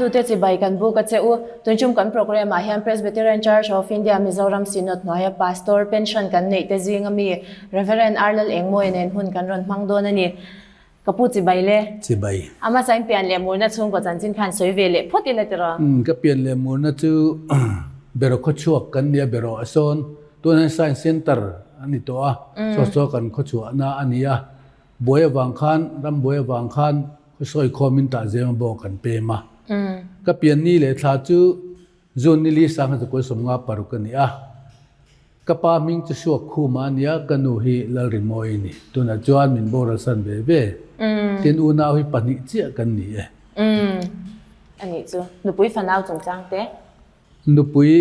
Ngaithlatute chibai kan buk a che u. Tunchum kan programme ah hian Presbyterian Church of India Mizoram Synod hnuaia Pastor pension kan neih te zing ami Reverend Arlal Engmawia nen hun kan rawn hmang dawn a ni. Ka pu chibai le. Chibai. A hmasa in pian leh murna chhungkaw chanchin khan sawi ve leh phawt ila tiraw? Umm ka pian leh murna chu beraw khawchhuak kan nia beraw a sawn tun hian Science Center a ni tawh a saw saw kan khawchhuahna a ni a buai avang khan ram buai avang khan khawsawi khawm in tah zema bawng kan pem a ka pian ni leh thla chu June ni li sang zakua 56 a ni a. Ka pa hming chu Suak Khuma a nia, ka nu hi Lalrimawi a ni. Tunah chuan min boral san ve ve. Tin unau hi pahnih chiah kan ni e. Umm. A nih chu. Nupui fanau chungchang te? Nupui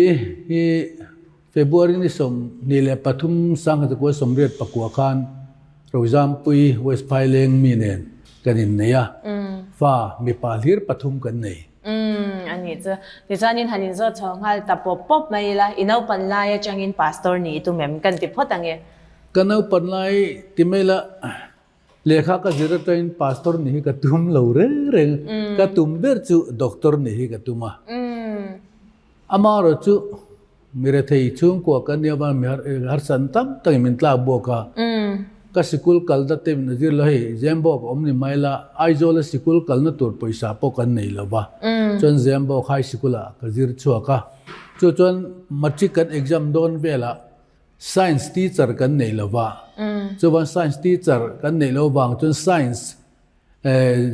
hi February ni 23 1989 khan Rozampui West Phaileng mi nen kan innei a. Fa mipa hlir pathum kan nei. Umm, a nih chu. Tichuanin han inzawt chho nghal ta pawp pawp mai ila, i naupan lai atangin pastor nih i tum em? Kan ti phawt ang e. Ka naupan lai ti mai la, lehkha ka zir atangin pastor nih hi ka tum lo reng reng. Ka tum ber chu doctor nih hi ka tum a. Amaherawh chu mi rethei chhungkua kan nia vang mi harsan tam takin min tlak bawk a. Ka sikul kal na te min a zir lo hei Zembawk a awm ni mai la Aizawl a sikul kalna tur pawisa pawh kan nei lo va. Chuan Zembawk high sikul ah ka zir chhuak a. Chu chuan matric kan exam dawn velah science teacher kan nei lo va. Chuvan science teacher kan neih lo vang chuan science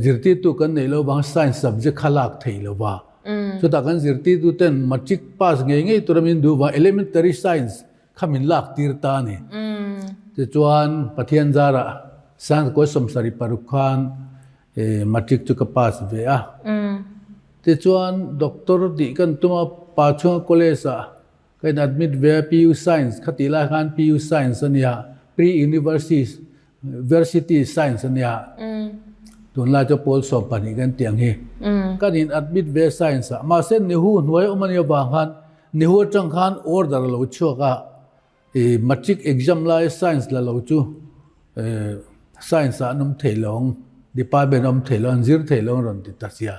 Zirtirtu kan neih lo vang science subject kha lak thei lo va. Chutah kan zirtirtu ten matric pass ngei ngei tura min duh vang elementary science kha min lak tir ta a ni. Tichuan Pathian zarah science kawi 76 khan matric chu ka pass ve a. Tichuan doctor tih kan tum a Pachhunga college ah ka in admit ve a PU science kha tih lai khan PU science a nia pre-university Versity science a nia. Tunlai chu pawl 12 kan tih ang hi. Kan in admit ve science a. Mahse Nihu hnuai awm a nih avang khan Nihu atang khan order a lo chhuak a. I matric exam lai science la lo chu science ah an awm thei lo ang, department a awm thei lo an zir thei lo ang rawn ti ta sia.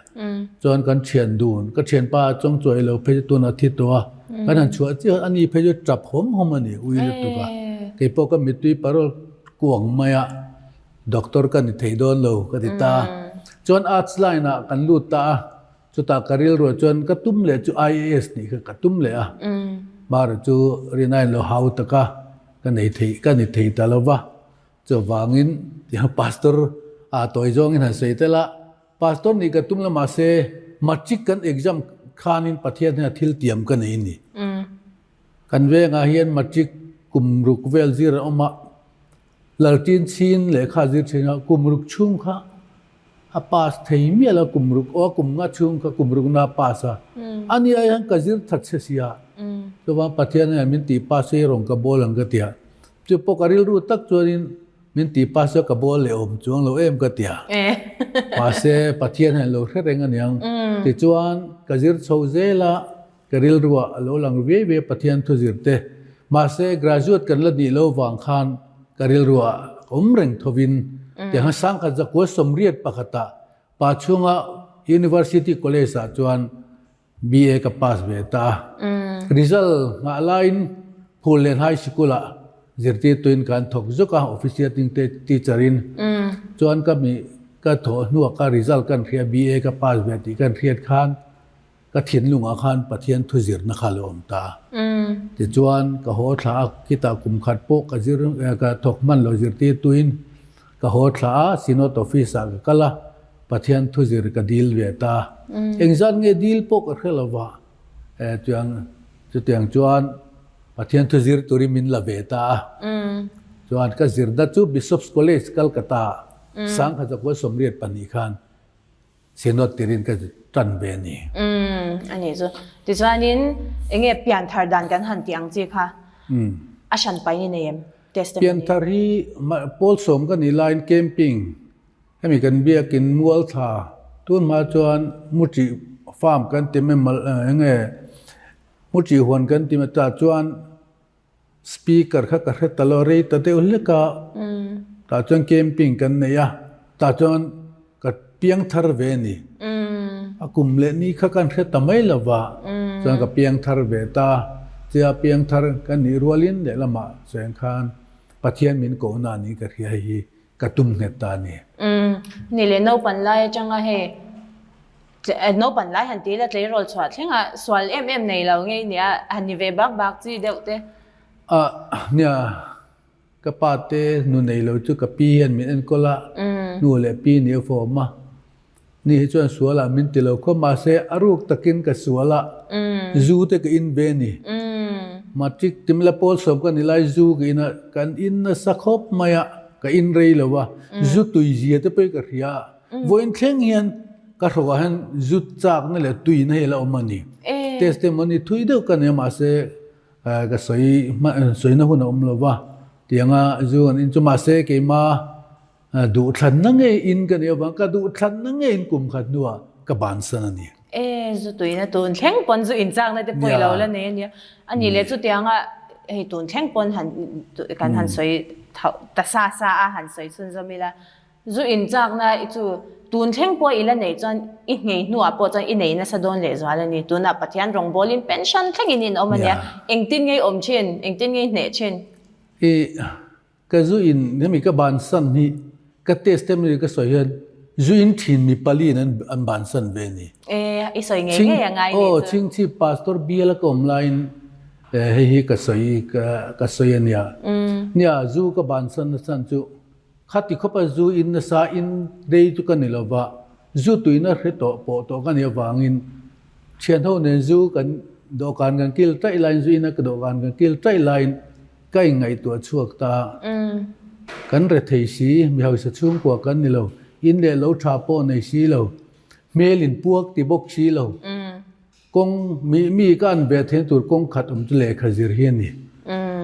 Chuan kan thian dun, ka thianpa chuang chuai lo phei chu tunah thi tawh a. Kan han chhuah chiah a ni phei chu tap hawm hawm a ni ui lutuk a. Keipawh ka mittui parol kuang mai a, doctor ka ni thei dawn lo ka ti ta a. Chuan arts line ah kan lut ta a, chutah ka rilruah chuan ka tum leh chu IAS nih kha ka tum leh a. Mara chu rinaiin lo hau tak a, ka nei thei ka ni thei ta lo va. Chuvangin tiang pastor a tawi zawngin han sawi tel a. Pastor nih ka tum la mahse matric kan exam khanin Pathian hian a thil tiam ka nei a ni. Kan vengah hian matric kum ruk vel zir an awm a, Laltin Chin lehkha zir thin a, kum ruk chhung kha a pass thei mial a, kum ruk aw kum nga chhung kha kum ruk na pass a. Ani ai hian ka zir that che sia. Chuvang Pathian hian min tih pass hi rawn ka bawl ang ka ti a. Chu pawh ka rilru tak chuanin Min ti pa chu ka bawl leh awm chuang lo em ka ti a. Mahse Pathian hian lo hre reng aniang. Tichuan ka zir chho zel a, ka rilruah a lo lang viai viai Pathian thu zir te. Mahse graduate kan la nih lo vang khan ka rilruah awm reng thovin tiang sangkhat zakua 81ah pa chhunga University College ah chuan BA ka pass ve ta a. Result nghah laiin Phullen High School ah zirtirtuin kan thawk zuk a, officiating teacher in. Chuan ka mi ka thawh hnuah ka result kan hria BA ka pass ve tih kan hriat khan ka thinlungah khan Pathian thu zirna kha lo awm ta a. Tichuan ka haw thla a, khitah kum khat pawh ka zir ka thawk hman lo zirtirtuin ka haw thla a, Synod office ah ka kal a. Pathian thu zir ka dil ve ta. Engzat nge dil pawh ka hre lo va, tiang chutiang chuan Pathian thu zir turin min la ve ta a. Chuan ka zirna chu Bishop's College Calcutta 1982 khan Synod tirin ka tan ve a ni. A nih chu. Tichuanin enge pianthar dan kan han tih ang chi kha a hran pai ni nei em? Testimony. Pianthar hi pawl sawm ka nih laiin camping Hemi kan biakin mual thla tun hma chuan Muṭih farm kan ti mai mal enge Muṭih huan kan ti mai tah chuan speaker kha ka hre ta lo rei ta deuh hlek a tah chuan camping kan nei a tah chuan ka piang thar ve a ni. A kum leh ni kha kan hre ta mai lo va, chuan ka piang thar ve ta. Chuia piang thar ka nih rualin lehlamah chuan khan Pathian min kohna a nih ka hria hei hi ka tum nghet ta a ni. Ni leh naupan lai atanga hei naupan lai han ti ila tleirawl chhuah thleng a sual em em nei lo ngei nia han ni ve bak bak chi deuh te. A nia ka pa te nu nei lo chu ka pi hian min enkawl a, nu leh pi nih a fawm a. Ni hi chuan sual ah min ti lo khawp mahse a ruk takin ka sual a, zu te ka in ve ni. Matric timla pawl sawm ka ni lai zu ka in a, kan in nasa khawp mai a, ka in rei lo a, zu tui zia te pawh hi ka hria a. Vawiin thleng hian ka hrawkah hian zu chakna leh tuina hi a la awm a ni. Testimony thui deuh ka nei a mahse ka sawi sawina hun a awm lo va, tianga zu an in chu mahse keima Duhthlanna ngei in ka nih avang ka duhthlanna ngei in kum khat hnuah ka bansan a ni. E, zu tuina tun thleng pawn zu inchakna te pawh i lo la nei a nia. A nih leh chutianga hei tun thleng pawn han kan han sawi ta sa sa a han sawi chhunzawm ila, zu inchakna i chu tun thleng pawh i la neih chuan i nghei hnuah pawh chuan i nei nasa dawn lehzual a ni. Tunah Pathian rawngbawlin pension thlengin in awm a nia. Engtin nge i awm thin? Engtin nge i hneh thin? I Ka zu in hemi ka bansan hi ka testimony ka sawi hian zu in thin mi pali in an bansan ve ni. E, i sawi ngei ngei a ngai nih chu. Chhingchhip pastor bial a ka awm laiin hei hi ka sawi ka sawi a nia. Nia zu ka bansan na chhan chu khati khawpa zu in nasa in rei chu ka ni lova zu tuina hre tawh pawh tawh ka nih avangin thian ho nen zu kan dawhkan kan kil taih laiin zu in a ka dawhkan kan kil taih laiin Ka inngaihtuah chhuak ta. Kan rethei si, mi hausa chhungkua kan ni lo, in leh lo tha pawh nei si lo, hmel in puak ti bawk si lo. Kawng, mi, mi ka an ve theihna tur kawng khat awm chu lehkha zir hi a ni.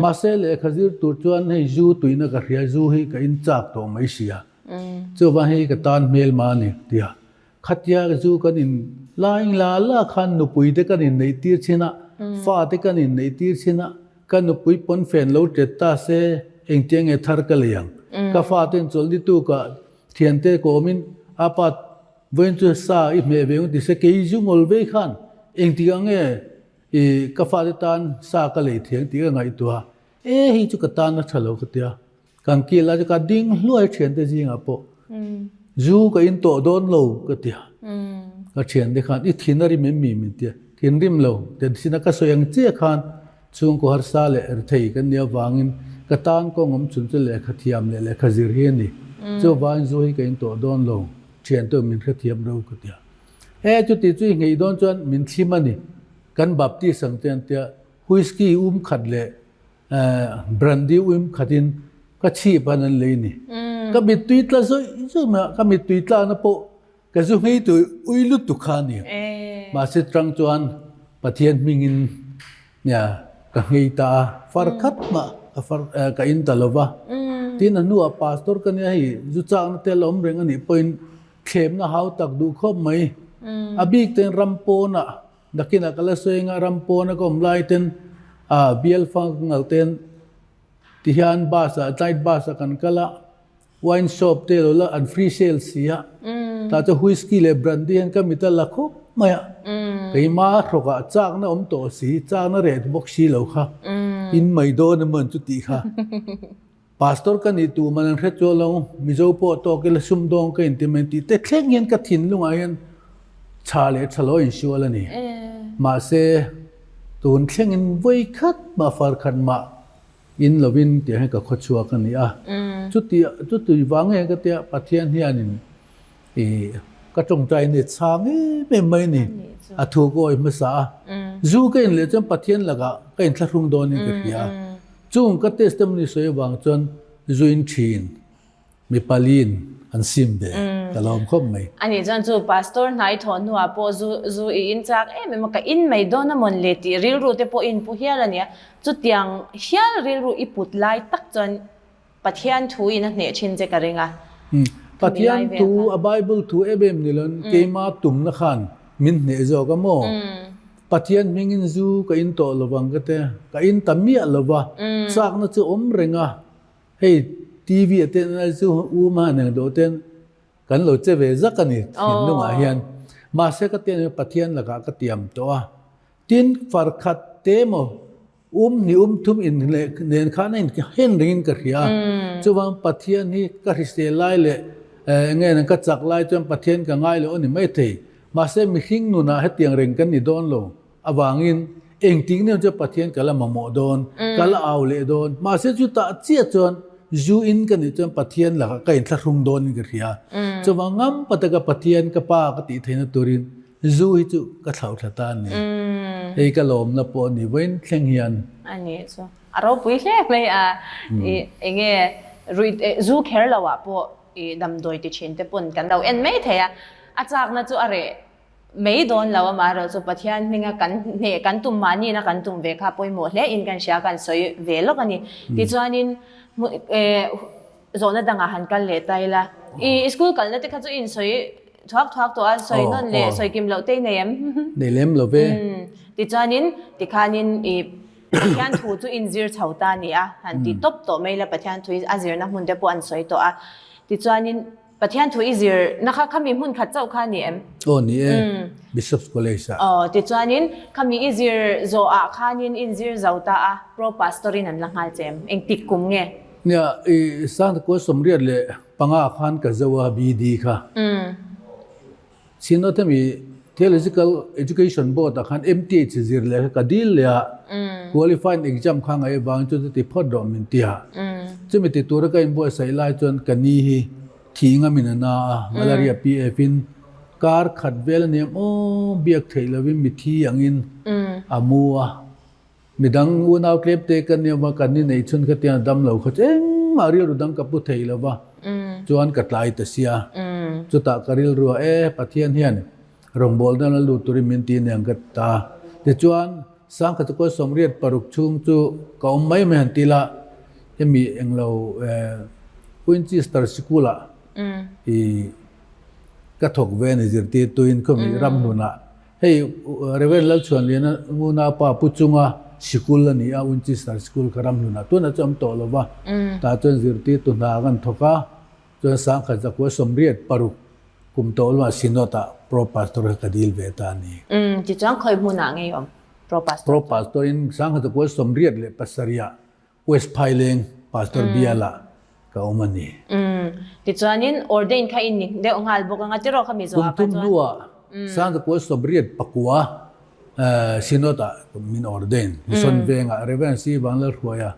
Mahse lehkha zir tur chuan hei zu tuihna ka hria, zu hi ka in chak tawh mai sia. Chuvang hei ka tan hmel ma a ni, tia. Khatia chu kan in laing la la khan nupui te kan in neih tir chin a, fa te kan in neih tir chin a, ka nupui pawn fen lo tet ta se engtia nge thar ka lei ang. Ka fa ten chawlh ni tu ka thian te kawm in a pa vawiin chu sa i hmeh ve ang ti se kei zu ngawl vei khan engtik ah nge i ka fa te tan sa ka lei thiang tih ka ngaihtuah a, e hei chu ka tan a tha lo ka tia. Kan kil a chu ka ding hluai thiante zingah pawh zu ka in tawh dawn lo ka ti a. Ka thiante khan i thin a rim em mi min ti a, thinrim lo ten sina ka sawi ang chiah khan chhungkaw harsa leh rethei kan nih avangin ka tan kawng awm chhun chu lehkha thiam leh lehkha zir hi a ni. Chuvangin zu hi ka in tawh dawn lo, thiante min hrethiam ro ka ti a. E chuti chu i ngheih dawn chuan min thlim a ni, kan Baptist ang te an tia whisky um khat leh Brandy uim khatin ka chhip an an lei ni. Ka mittui tla zawih zawih mai a, ka mittui tlakna pawh ka zu nghei tui ui lutuk kha a ni. Mahse tang chuan Pathian hmingin nia ka nghei ta a, far khat mah ka far ka in ta lo va. Tin a hnuah pastor ka nia hei zu chakna te la awm reng a nih pawhin thlemna hau tak duh khawp mai. A bik ten ram pawnah Nakinah ka la sawi anga ram pawna ka awm lai ten ah bial fang ka ngal ten ti hian bus ah night bus ah kan kal a wine shop te lo la an free sale si a tah chuan whisky leh brandy hian ka mit a la khawp mai a keima hrawk ah chakna awm tawh si chakna reh bawk si lo kha in mai dawn emaw an chu tih kha. Pastor ka nih tu man an hre chuah lo, Mizo pawh tawk ila sumdawng ka inti mai tih te thleng hian ka thinlungah hian tha leh tha lo a insual a ni. Mahse, tun thlengin vawi khat mah far khat mah in lovin tiang hian ka khaw chhuak a ni a. Chuti chuti vang nge ka tia Pathian hianin i ka tawngtai ni chhang em em mai a ni. A thu ka awih hmasa a. Zu ka in leh chuan Pathian lakah ka inthlahrung dawnin ka hria a. Chung ka testimony sawi avang chuan zuin thin mi paliin an sim ve ka lawm khawp mai. Ani chuan chu pastor hnai thawh hnuah pawh zu zu i in chak em em a, ka in mai dawn a mawn le tih rilru te pawh in pu hial a nia. Chutiang hial rilru i put lai tak chuan Pathian thu in a hneh thin che ka ring a. Pathian thu a Bible thu em em ni loin keima tumna khan min hneh zawk a maw? Pathian hmingin zu ka in tawh lovang ka ti, ka in ta miah lova, chakna chu awm reng a, hei TV ah te zu um a neng dawh ten kan lo che ve zak a ni thinlungah hian. Mahse ka tiam hi Pathian lakah ka tiam tawh a. Tin, far khat te maw um hnih um thum in leh nen khan a in hen rengin ka hria a. Chuvang Pathian hi ka hrisel lai leh eng nge ka chak lai chuan Pathian ka ngai lo a ni maithei. Mahse mihring nunah hetiang reng kan ni dawn lo. Avangin engtik nen chuan Pathian ka la mamawh dawn, ka la au leh dawn. Mahse chutah chiah chuan zu in ka nih chuan Pathian lakah ka inthlahrung dawnin ka hria. Chuvang ngam pataka Pathian ka pa ka tih theihna turin zu hi chu ka thlauh thla ta a ni. Hei ka lawmna pawh a ni vawiin thleng hian. A nih chu a ropui hle mai a, enge ruih zu kher lo ah pawh i damdawi ti thin te pawn kan lo en mai thei a, a chakna chu a reh Mai dawn lo amaherawh chu Pathian hminga kan hneh kan tum mahniin a kan tum ve kha pawimawh hle in kan hria kan sawi ve lawk a ni. Tichuanin zawhna dangah han kal leh ta ila. I school kalna te kha chu i insawi thuak thuak tawh a, sawi nawn leh sawi kim loh te i nei em? Nei lem lo ve. Tichuanin tikhanin i Pathian thu chu inzir chho ta a ni a, han ti tawp tawh mai ila Pathian thu a zirna hmun te pawh an sawi tawh a. Tichuanin Pathian thu i zir na kha khami hmun khat chauh kha a ni em? Aw ni e, Bishop's College ah. Aw, tichuanin khami i zir zawh ah khanin in zir zo ta a, Pro Pastor in an la nghal che em? Engtik kum nge? Nia, i Sangtakua 75 khan ka zo a BD kha. Synod hemi Theological Education Board ah khan MTH zir leh kha ka dil leh a, qualifying exam kha ngaih avangin chuan chuti phawt rawh min ti a. Chumi ti tura ka inbuatsaih lai chuan ka ni hi thih ngamin a na a, malaria PF in kar khat vel a niam aw biak theih lovin mithi angin a mu a. Midang unau tlem te ka nia va, kan inei chhun kha tiang dam lo kha chu engmah rilru dang ka pu thei lo va, chuan ka tlai ta sia. Chutah ka rilru a, e Pathian hian rawngbawlna la lut turin min ti aniang ka ti ta. Tichuan, Sangkhat Kual 86 chhung chu ka awm mai mai han ti la, hemi englo Winchester Sikul-ah i ka thawk ve a ni zirtirtuin khawmi ramhlunah. Hei Rev. Lalchhuanliana Ngunapa Pu Chunga sikul a ni a, Winchester School kha ramhlunah tunah chu a awm tawh lo va, tah chuan zirtirtu hna kan thawk a, chuan 1000 186 kum tawh lamah Synod ah Pro Pastor kha ka dil ve ta a ni. Tichuan khawi hmunah ngei awm Pro Pastor chu? Pro Pastor in 1087 ah West Phaileng Pastor bialah ka awm a ni. Umm. Tichuanin ordain kha i ni deuh nghal bawk anga tiraw kha mi zawhah kha chuan. Kum thum hnuah 1989 Synod ah min ordain. Mission vengah Rev. C. Vanlalhruaia,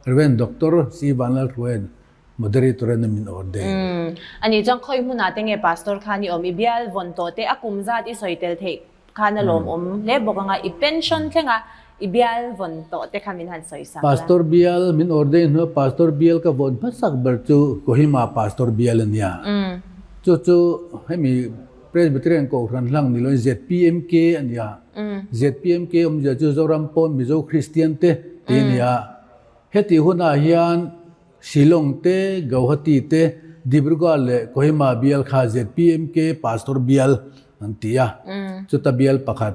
Rev. Doctor C. Vanlalhruaia'n Moderator in min ordain. Umm. Ani chuan khawi hmunah te nge Pastor khan i awm? I bial vawn tawh te a kum zat i sawi tel theih Khan a lawmawm hle bawk anga i pension thlenga i bial vawn tawh te kha min han sawi sak la. Pastor bial min ordain hnua Pastor bial ka vawn hmasak ber chu Kohima Pastor bial a nia. Chu chu hemi Presbyterian Kohhran hlang ni loin ZPMK a nia. ZPMK awmzia chu Zoram pawn Mizo Kristian te tih a nia. Heti hunah hian Shillong te, Gauhati te, Dibrugarh leh Kohima bial kha ZPMK Pastor bial an ti a. Chuta bial pakhat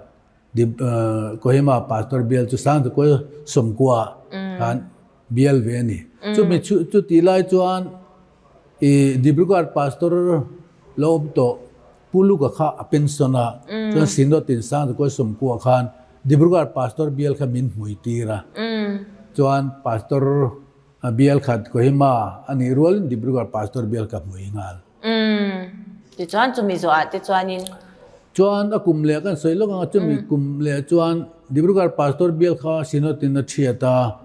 Kohima Pastor bial chu Sangchukua Sawmkua khan bial ve a ni. Chumi chutih lai chuan i Dibrugarh Pastor lo awm tawh Pu Luka kha a pension a, chuan Synod in Sangchukua Sawmkua khan Dibrugarh Pastor bial kha min hmui tir a. Chuan Pastor A bial khat Kohima a nih rualin Dibrugarh Pastor bial ka hmu i nghal. Umm. Tichuan chumi zawhah te chuanin. Chuan a kum leh kan sawi lawk anga chumi kum leh chuan Dibrugarh Pastor bial kha Synod in a thiat a.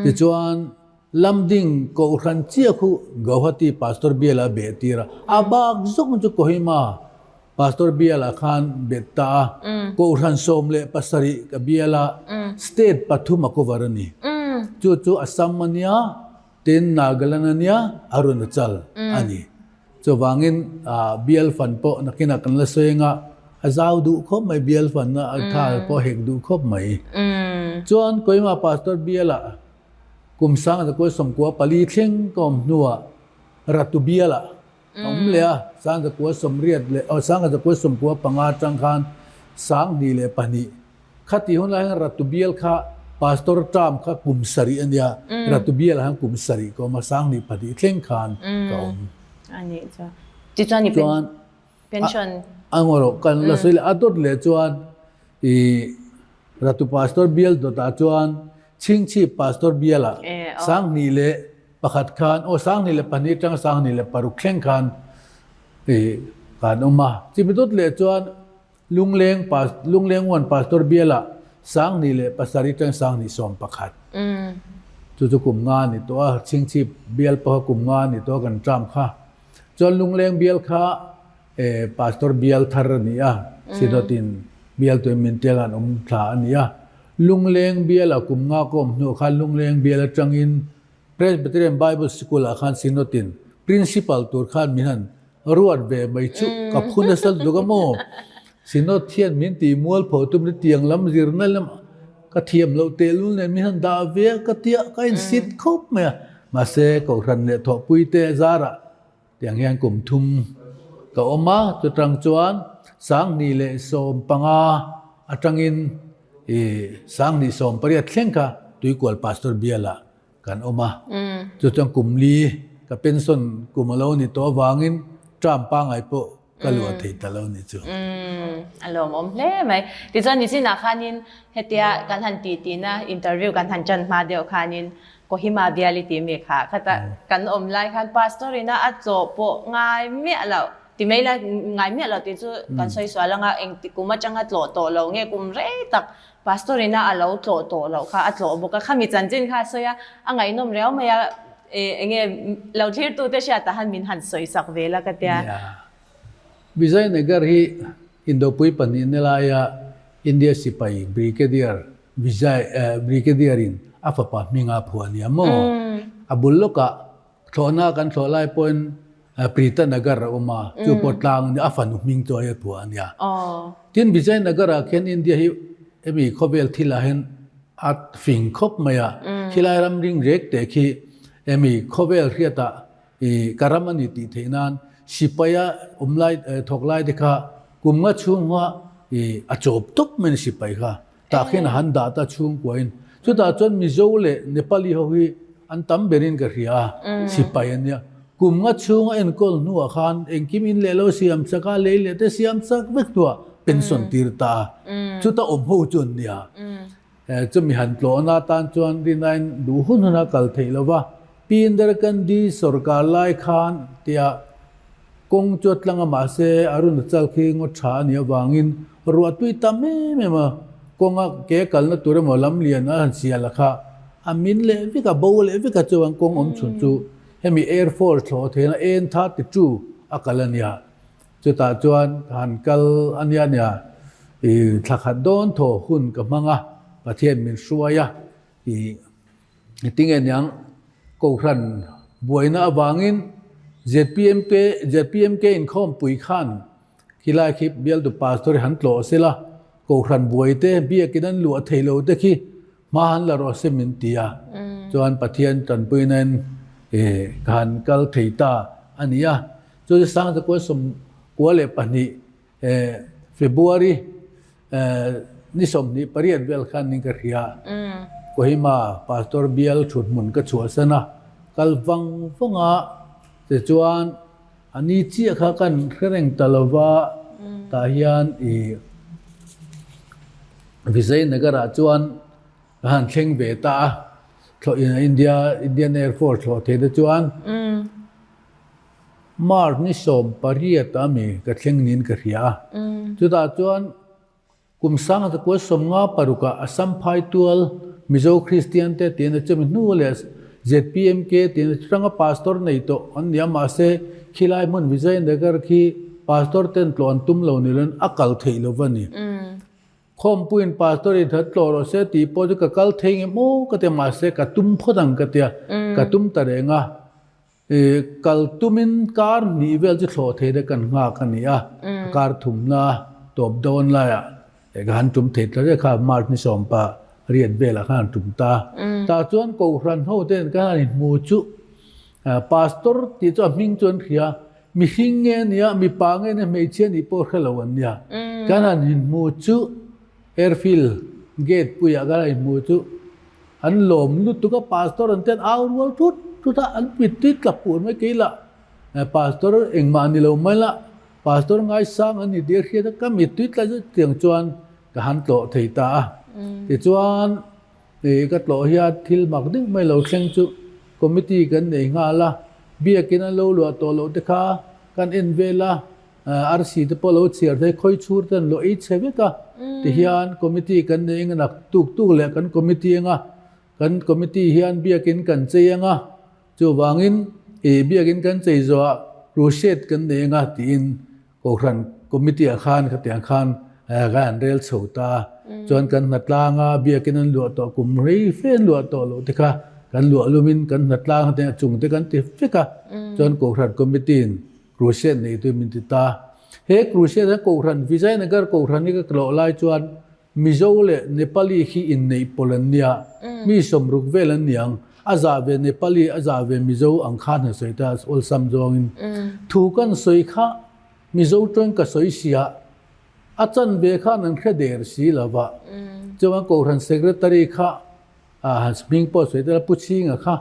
Tichuan Lamding Kohhran chiah khu Gauhati Pastor bial a beh tir a. A bak zawng chu Kohima Pastor bial ah khan bet ta a. Kohhran 17 ka bial a, state pathum a cover a ni. Chu chu Assam a nia, tin Nagaland a nia, Arunachal a ni. Chuvangin bial fan pawh nakinah kan la sawi anga a zau duh khawp mai bial fan a tha pawh hek duh khawp mai. Chuan Kohima Pastor bial ah kum 1994 thleng ka awm hnuah Ratu bial ah A awm leh a, 1980 leh aw 1995 atang khan 2002 khati hun lai hian Ratu bial kha Pastor term kha kum sarih a nia, Ratu bial ah hian kum sarih ka awm a, 2002 thleng khan ka awm. A nih chu. Tichuan i pension. A ngaw rawh kan la sawi leh a dawt leh chuan i Ratu Pastor bial dawtah chuan Chhingchhip Pastor bialah 2001 khan aw 2002 atanga 2006 thleng khan i kan awm a. Chimi dawt leh chuan Lungleng Lungleng Uan Pastor bialah 2007 atanga 2011 chu chu kum nga a ni tawh a, Chhingchhip bial pawha kum nga a ni tawh a kan term kha. Chuan Lungleng bial kha Pastor bial thar a ni a, Synod-in bial tuin min tel an awm thla a ni a. Lungleng bial a kum nga ka awm hnuah khan Lungleng bial atangin Presbyterian Bible Sikul-ah khan Synod-in Principal tur khan min han ruat ve mai chu ka phu nasa lutuk a maw? Synod hian min tih mual pho tum ni tiang lam zirna lam ka thiam loh tehlul nen min han dah ve a ka tia ka insit khawp mai a. Mahse Kohhran leh thawhpui te zarah Tiang hian kum thum ka awm a, chutang chuan 2015 atangin i 2018 thleng kha Tuikual Pastor bialah kan awm a. Chu chuan kum li ka pension kum a lo ni tawh avangin term pangngai pawh ka luah thei ta lo ni chu. A lawmawm hle mai. Tichuan nichinah khanin hetia kan han tihtina interview kan han tan hma deuh khanin Kohima bial i tih mi kha khata kan awm lai khan pastor ina a tlawh pawh ngai miah loh ti mai la ngai miah loh tih chu kan sawi sual anga engti kum atanga tlawh tawh lo nge kum rei tak pastor ina a lo tlawh tawh loh kha a tlawh bawk a khami chanchin kha a sawi a a ngaihnawm riau mai a enge lo thlir tute hriatah han min han sawi sak ve la ka tia. Vijayanagar hi Indopui pahnihna laia India sipai Brigadier Vijay Brigadier in a fapa hminga phuah a nia maw? A bul lawkah thlawhna kan thlawh lai pawhin Prita Nagar a awm a, chu pawh tlang a nia, a fanu hming chu a phuah a nia. Tin Vijay Nagar ah khian India hi hemi khawvel thil ah hian a fing khawp mai a, khilai ram ring rek teh khi hemi khawvel hriat ah I ka ram a ni tih theih nan sipaia awm lai thawk lai te kha kum nga chhunga i a chawp tawp mai a ni sipai kha. Tah khian a han dah ta chhungkuain. Chutah chuan Mizo leh Nepali ho hi an tam berin ka hria a, sipai an nia. Kum nga chhunga enkawl hnuah khan engkim in leh lo siam chak a, lei leh te siam chak vek hnuah pension tir ta a. Chuta awm ho chu an nia. Chumi han tlawhna atan chuan rinain duh hun hun a kal theih lo va, Pi Indira Gandhi sorkar lai khan tia kawng chu a tlang a mahse Arunachal khi ngaw tha a nih avangin ruah tui tam em em a, kawnga ke kalna tur emaw lam lian a han sial a kha a min leh vek a, bo leh vek a chuan kawng awm chhun chu hemi Air Force thlawh theihna N-32 a kal a nia. Chutah chuan ka han kal a nia nia, i thla khat dawn thaw hun ka hmang a, Pathian min hruai a, i tinge niang Kohhran buaina avangin ZPMK ZPMK inkhawmpui khan khilai khi bialtu pastor hi han tlawh sela, Kohhran buaite biakin an luah thei lo te khi Hma han la rawh se min ti a, chuan Pathian tanpuinain ka han kal thei ta a ni a. Chu chu 1992 February ni 28 vel khan ning ka hria. Kohima Pastor bial thuthmun ka chhuahsan a, kal vang vang a, tichuan a ni chiah kha kan hre reng ta lo va, tah hian i Vijayanagar ah chuan ka han thleng ve ta a, thlawh India Indian Air Force thlawh thei te chuan March ni 18 a mi ka thleng niin ka hria a. Chutah chuan kum 1956 ah Assam Phaitual Mizo Kristian te tiin a chumi hnu leh ZPMK tiin atanga pastor nei tawh an ni a mahse khilai hmun Vijayanagar khi pastor ten tlawh an tum lo ni loin a kal theih lo va ni. Khawmpuiin pastor in that tlawh rawh se tih pawh chu ka kal thei nge maw ka tia mahse ka tum phawt ang ka tia ka tum ta reng a i kal tumin kar hnih vel chu thlawh thei te kan nghak a ni a kar thumna tawp dawn laiah ka han tum thei ta reng kha March ni 18 velah khan an tum ta tah chuan Kohhran ho ten kan han inhmu chu pastor tih chu a hming chu an hria Mihring nge a nia, mipa nge nia, hmeichhia nih pawh hre lo an nia. Kan han inhmu chu airfield gate puiah kan han inhmu chu an lawm lutuk a, pastor an ten au rual thut thut a, an mittui tla pur mai kei lah pastor engmah ni lo mai lah. Pastor ngaisang an ni tih a hriat a, ka mittui tlai zet tiang chuan ka han tlawh thei ta a. Tichuan ih ka tlawh hian thil mak deuh mai lo thleng chu committee kan nei nghal a, biakin an lo luah tawh loh te kha kan en vel a, arsi te pawh lo chhiar thei khawi chhur te an lo ei chhe vek a. Tihian committee kan nei eng a nak tuk tuk leh kan committee anga kan committee hian biakin kan chei anga Chuvangin, i biakin kan chei zawhah crusade kan nei anga tiin Kohhran Committee-ah khan khatiang khan kan han rel chho ta a. Chuan kan hnatlang a, biakin an luah tawh kum rei fe an luah tawh loh te kha kan luah lumin kan hnatlang te a chung te kan ti vek a. Chuan Kohhran Committee-in crusade nei tuin min ti ta. He crusade hian Kohhran Vijayanagar Kohhran hi ka tlawh lai chuan Mizo leh Nepali hi inneih pawlh an nia, mi sawmruk vel an ni ang. A zah ve Nepali, a zah ve Mizo ang khan han sawi ta awlsam zawngin. Thu kan sawi kha Mizo tawng ka sawi sia, a chan ve khan an hre der si lo va. Chuan Kohhran Secretary kha han hming pawh sawi ta Pu Chhinga kha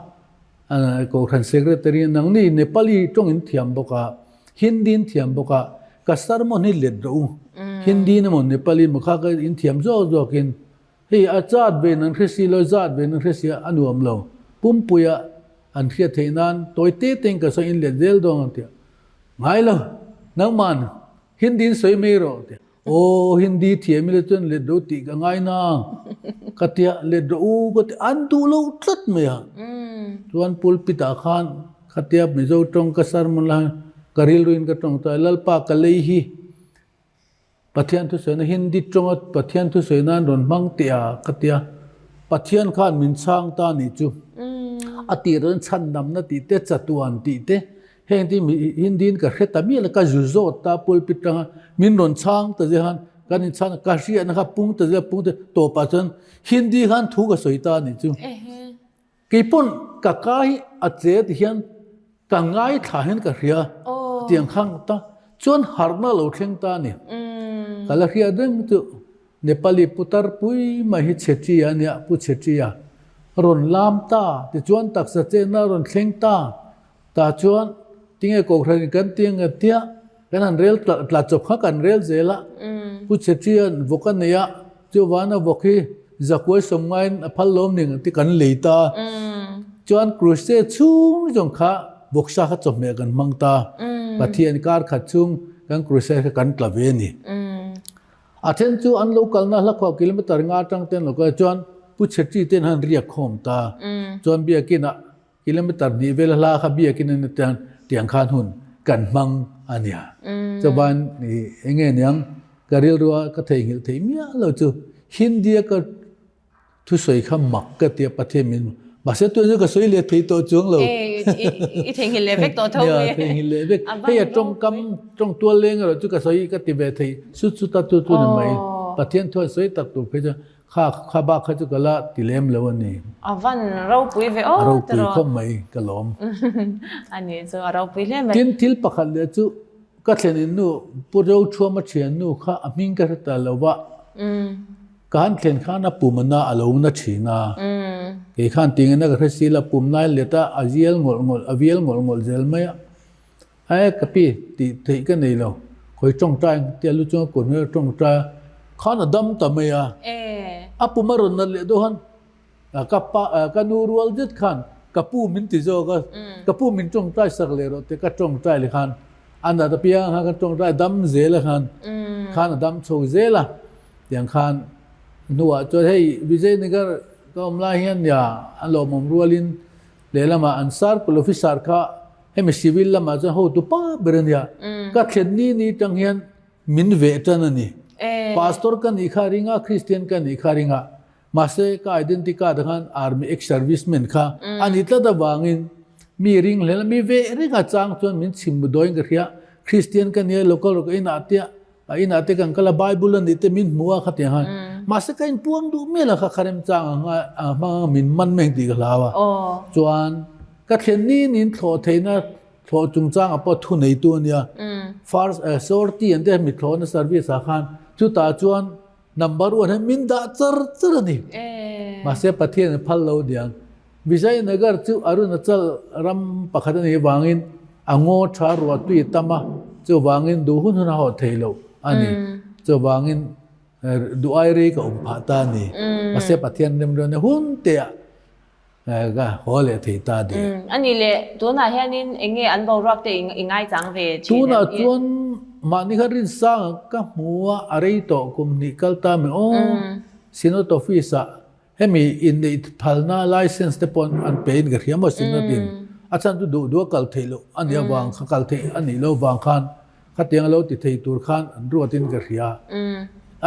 Kohhran Secretary nangni Nepali tawng in thiam bawk a, Hindi in thiam bawk a, ka sermon hi let rawh u. Hindi in emaw Nepali emaw kha ka in thiam zawk zawkin hei a zat ve in an hre si lo, zat ve in an hre si a, a nuam lo. Pumpuia an hriat theih nan tawi te tein ka sawi in let zel dawn ang tia. Ngai lo, nangman Hindi in sawi mai rawh tia. Aw Hindi thiam ila chuan let rawh tih ka ngai na ka tia let rawh u ka ti an duh lo tlat mai a. Chuan pulpit ah khan khatia Mizo tawng ka sermon la ka rilru in ka tawng ta Lalpa ka lei hi Pathian thusawi na Hindi tawnga Pathian thusawi nan rawn hmang teh a ka tia Pathian khan min chhang ta nih chu a tih rawn chhandamna tih te chatuan tih te Heng ti Hindi in ka hre ta miah lo, ka zu zawt ta pulpit tanga min rawn chhang ta zia khan kan in chhang ka hriatna kha pung ta zia pung ta tawpah chuan Hindi khan thu ka sawi ta a nih chu. Keipawn ka ka hi a che ti hian ka ngaithla hian ka hria tiang khan ta chuan harhna lo thleng ta a ni. Ka la hriat reng chu Nepali putar pui mai hi Chhetri a nia, Pu Chhetri a rawn lam ta tichuan taksa chenna a rawn thleng ta. Tah chuan tinge Kohhran in kan ti ang e tia kan han rel tla tla chawp kha kan rel zel a. Pu Chhetria'n vawk a nei a, chuvana vawk hi zakuai sawm ngaiin a phal lawm ning ang ti kan lei ta. Chuan crusade chhung zawng kha vawksa kha chawhmeh kan hmang ta. Pathian kar khat chhung kan crusade kha kan tla ve a ni. A then chu an lo kalna hla khuah kilometer nga atang ten lo kal a, chuan Pu Chhetri ten han riak khawm ta. Chuan biakinah Kilometer hnih vel hla kha biakin an tiang tiang khan hun kan hmang a nia. Chuan i enge niang ka rilrua ka theihnghilh theih miah lo chu Hindia ka thusawi kha mak ka tia Pathian min mahse tun chu ka sawi leh thei tawh chuang lo. I theihnghilh leh vek tawh tho mai. Theihnghilh leh vek. Hei a tawngkam tawng tual leng erawh chu ka sawi ka ti ve thei sut sut a chu chu ni mai. Pathian thu an sawi tak tur phei chuan Kha kha bak kha chu ka la ti lem lo a ni. A van ropui ve aw A ropui khawp mai ka lawm. A ni chu a ropui hle mai. Tin thil pakhat leh chu ka thlenin nu Pu Rothuama thian nu kha a hming ka hre ta lo va. Ka han thlen khan a pum ana a lo na thin a. Kei khan tingena ka hre si la pum lai let a a zial ngawlh ngawlh a vial ngawlh ngawlh zel mai a. Ae ka pi tih theih ka nei lo, khawi tawngtai ang tia lu chunga kut hmel tawngtai a, khan a dam ta mai a, a pum a rawn nat leh deuh han ka pa ka nu rual zet khan ka pu min ti zawk a, ka pu min tawngtai sak leh rawh tih ka tawngtai leh khan a nat apiang khan ka tawngtai dam zel a khan khan a dam chho zel a, tiang khan hnuah chuan hei Vijaynagar ka awm lai hian nia a lawmawm rualin lehlamah an circle officer kha Hemi civil lamah chuan hotu pa ber a nia. Ka thlen ni ni tang hian min veh tan a ni. Pastor ka nih kha ring a, Christian ka nih kha ring a. Mahse ka identity card ah khan army ex serviceman kha a ni tlat avangin mi ring hlel a, mi veh reng a chang chuan min chhim dawiin ka hria. Christian ka nia, local rawh ka inah te a inah te kan kal a, Bible a nih te min hmu a khatiang khan. Mahse ka inpuang duh mial a kha kha remchang ang a hmang ang min man mai tih ka hlau a. Chuan Ka thlen ni niin thlawh theihna thlawh chungchang ah pawh thu neitu a nia. First sorty an te mi thlawhna service ah khan chutah chuan number one hi min dah char char a ni. Mahse Pathian in phal lo diang. Vijayanagar chu Arunachal ram pakhat a nih avangin a ngaw tha ruah tui a tam a. Chuvangin duh hun hun a hawh thei loh a ni. Chuvangin duh ai rei ka awm phah ta a ni. Mahse Pathian remruatna hun te ah ka haw leh thei ta a ni. A nih leh tunah hianin eng nge an boruak te i ngaichang ve thin em? Tunah chuan mahni kha rinsang ka hmu a, a rei tawh kum hnih kal ta mai aw. Synod Office ah Hemi inneih phalna license te pawh an pe in ka hria maw Synod in a chhan chu duh duh a kal theih loh a nih avang kha kal theih a nih loh vang khan khatiang a lo ti thei tur khan an ruat in ka hria.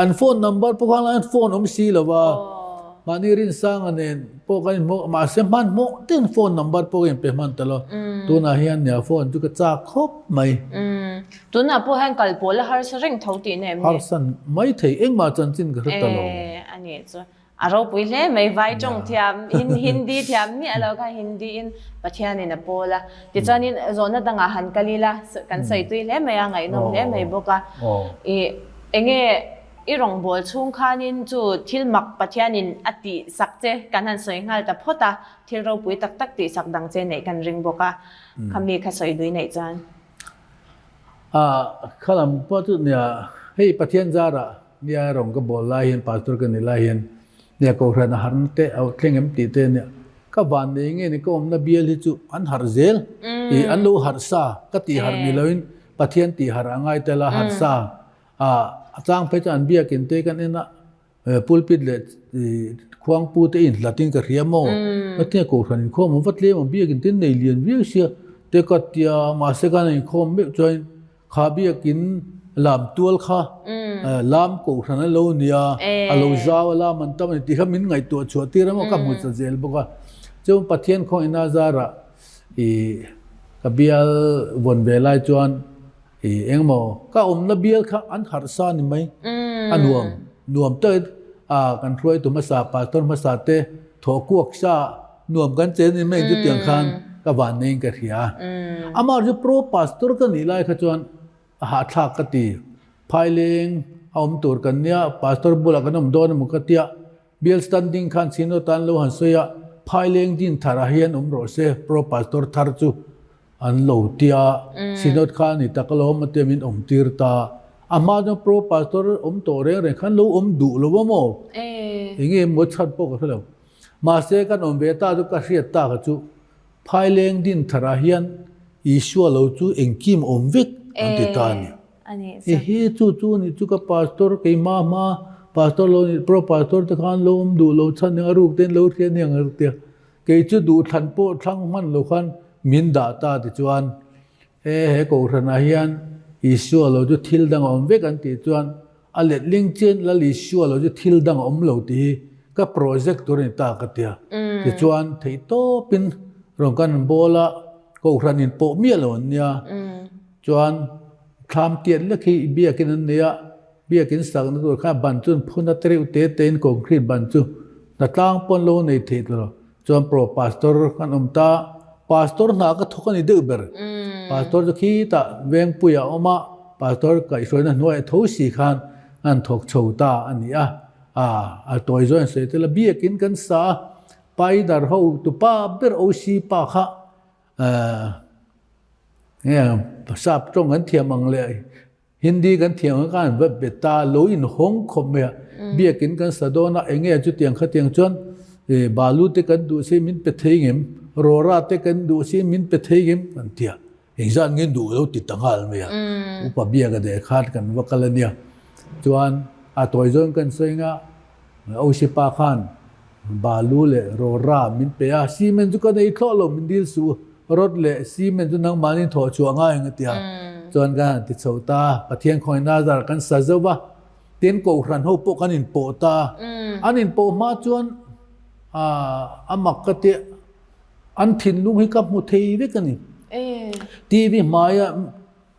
An phone number pawh khan an phone awm si lo va, mahni Rinsanga nen pawh kan inhmu mahse hmanhmawh ten phone number pawh ka inpe hman ta lo. Tunah hian nia phone chu ka chak khawp mai. Tunah pawh hian kal pawl a harsa reng tho tihna em ni? Harsan mai thei engmah chanchin ka hre ta lo. A nih chu. A ropui hle mai, vai tawng thiam in Hindi thiam miah lo kha Hindi in Pathian in a pawl a. Tichuanin zawhna dangah han kal ila kan sawi tui hle mai a, ngaihnawm hle mai bawk a. I enge i rawngbâwl chhung khanin chu thil mak Pathian in a tih sak che kan han sawi nghal ta phawt a, thil ropui tak tak tih sak dang che neih kan ring bawk a, khami kha sawi dui neih chuan. A khalam pawh chu nia hei Pathian zarah Nia rawng ka bawl lai hian pastor ka ni lai hian nia kohhran a harna te a thleng em tih te nia ka van nei nge ni ka awmna bial hi chu an harh zel i an lo harh sa ka tih harh ni loin Pathian tih harh a ngai tel a harh sa a a chang phei chuan an biakin te kan en a pulpit leh khuangpu te inhlat in ka hria maw tia kohhran inkhawm awm va tlem ang biakin te nei lian viau sia te ka tia mahse khan a inkhawm meuh chuan Kha biakin lam tual kha lam kohhran a lo nia, a lo zau a lam an tam a ni tih kha min ngaihtuah chhuah tir a maw ka hmu ta zel bawk a. Chuan Pathian khawngaihna zarah i ka bial vawn ve lai chuan i engemaw ka awmna bial kha an harh sa ni mai, a nuam nuam tak a kan hruaitu hmasa pastor hmasa te thawh kuak sa Nuam kan chen ni mai chutiang khan ka van neiin ka hria. Amah chu pro pastor ka nih lai kha chuan a hahthlak ka ti. Phaileng a awm tur kan nia, pastor bulah kan awm dawn emaw ka tia. Bial standing khan Synod tan lo han sawi a, Phaileng din tharah hian awm rawh se pro pastor thar chu an lo tia. Synod kha a ni tak alawm a tia min awm tir ta. A hma chuan pro pastor awm tawh reng reng khan lo awm duh lo a maw? Enge maw chhan pawh ka hre lo. Mahse kan awm ve ta chu ka hriat tak a chu Phaileng din tharah hian Isua lo chu engkim awm vek an ti ta a ni. Ehe chu chu ni chu ka pastor keimah hma pastor lo ni pro pastor te khan lo awm duh lo chhan eng a ruk ten lo hria aniang a tia kei chu duh thlan pawh thlang hman lo khan min dah ta ti chuan e he kohhranah hian Isua lo chu thil dang a awm vek an tih chuan A letling chian Lal Isua lo chu thil dang a awm lo tih hi ka project tur a ni ta ka tia. Tichuan theih tawpin rawn kan bawl a, Kohhran in pawh miah lo an nia. Chuan thlam tiat lek hi biakin an nei a, biakin sakna tur kha ban chu an phun a tereuh te tein concrete ban chu hnatlang pawn lo nei thei ta lo. Chuan pro pastor kan awm ta, pastor hna ka thawk a ni deuh ber. Pastor chu khitah Vengpuia a awm a, pastor kaihhruaina hnuaiah tho si khan an thawk chho ta a ni a. A tawi zawin sawi tel a, biakin kan sa a, Paidar ho tupa ber OC pa kha nge sap tawng an thiam ang leh Hindi kan thiam ang khan va be ta lo in hawng khawp mai a, biakin kan sa dawn a, enge chutiang khatiang chuan balu te kan duh si min pe thei ngem, rawra te kan duh si min pe thei ngem kan ti a, engzat nge duh lo ti ta nghal mai a, upa biak a deh khan kan va kal a nia, chuan a tawi zawn kan sawi nga Osipa khan Balu leh rawra min pe a, cement chu ka nei thlawh lo min dil suh u, rod leh cement chu nangmahni thawh chhuah ngai ang a ti a, chuan kan han ti chho ta, Pathian khawngaihna zar kan sa zauh va, tin Kohhran ho pawh kan inpawh ta, an inpawh hma chuan a mak ka tia, an thinlung hi ka hmu thei vek a ni, TV hmaia